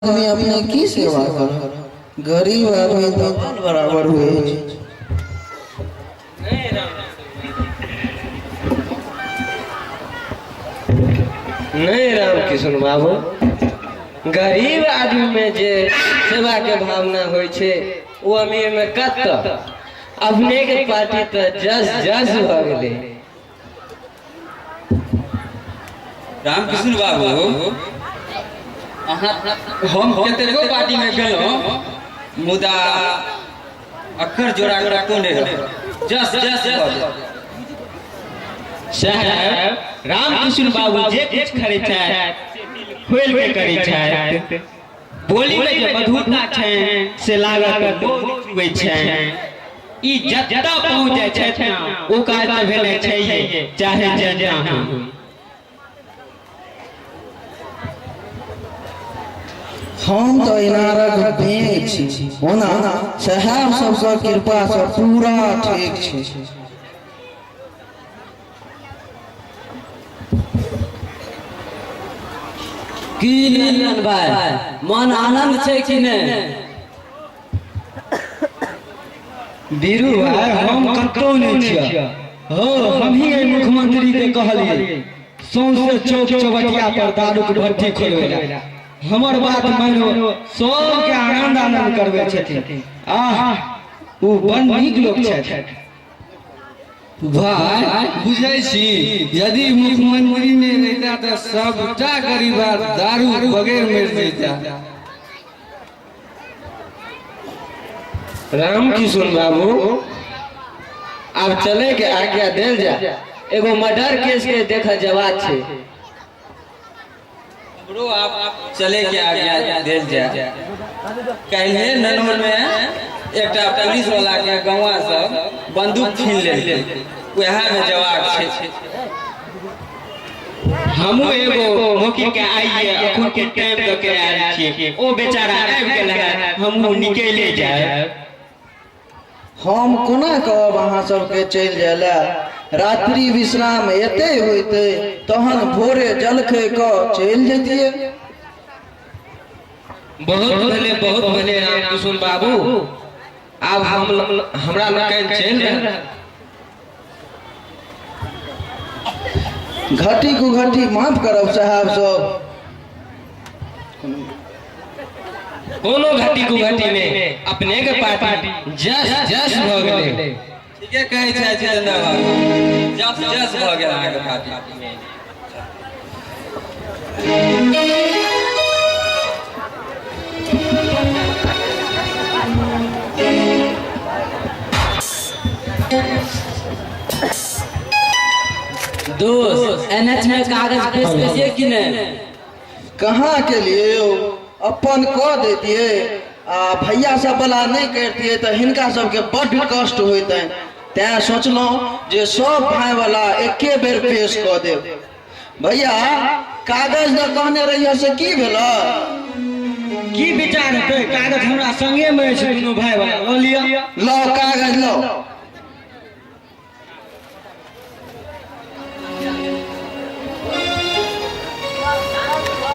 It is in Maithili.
आदमी अपने की सेवा करत? गरीब आदमी तऽ अपन बराबर होइ छै। नहीं राम किशुन बाबू, गरीब आदमी में जे सेवा के भावना होइ छै ओ अमीर में कत। अपने के पार्टी तऽ जस जस भऽ गेलै। रामकृष्ण बाबू, अहाँ हम कतेको पार्टीमे गेलहुँ, मुदा अक्खर जोड़ा कतौ नहि रहल, जस जस भऽ गेल। साहेब, रामकृष्ण बाबू जे किछु करै छथि खोलि के करै छथि। बोली में जे मधुरता छै से लागत मौज चुबै छै। ई जतऽ पहुँच जाइ छथि ने, ओ काज तऽ भेलै छैहे, चाहे जेना होइ। हम तऽ इनारक बेंग छी, ओना साहेब सबसँ कृपासँ पूरा ठीक छी। की निरंजन भाई, मन आनंद छै कि नहि? बीरू भाई, हम कतौ नहि छियै हो। हमही एहि मुख्यमंत्री के कहलियै सौंसे चौक चौबटिया पर दारूक भट्ठी खोलबै लए। हमर बात मानि सबके आनंद आनंद करबै छथिन। आह, ओ बड़ नीक लोक छथि। भाय, बुझै छी, यदि मुख्यमंत्री नहि रहिता तऽ सबटा गरीब दारू बगैर मरि जैता। राम किशुन बाबू, आब चले के आज्ञा देल जाय। एगो मर्डर केस के देखल जवाब छै। हमरो आप चले के आज्ञा देल जाय। काल्हि ननौर में एकटा पुलिस वाला के गौवा सब बंदूक छीन लेलकै, वएह में जवाब छै। हमहूँ एगो मोकी के आइए अखन के टाइम दऽ के आयल छियै, ओ बेचारा आबि गेल है, हमहूँ निकले जायब। हम कोना कहब अहाँ सबके चलि जाय लए? रात्रि विश्राम एते होइते, तहन भोरे जलखै कऽ चलि जैतियै। बहुत भेलै, बहुत भेलै रामकिशुन बाबू, आब हम हमरा लोकनि चलि रहल। घटी कुघटी माफ करब साहब सब। कोनो घटी कुघटी में अपने के पार्टी जस जस भऽ गेलै। ठीके कहै छै जितेंद्र बाबू, जस जस भऽ गेल अहाँके पार्टी। दोस्त, एनएच में कागज पेश करिए कि नहीं? कहाँ के लिए यौ, अपन कऽ दैतियै आ भैया सब वाला नहि करितियै तऽ हिनका सबके बड्ड कष्ट होइतनि। तैं सोचलहुँ जे सब भाय वाला एके बेर पेश कऽ देब। भैया, कागज दऽ कहने रहियै से की भेल? की विचार हेतै, कागज हमरा संगे मे अछि, दुनू भाय वाला लऽ लिअ। लौ कागज लौ।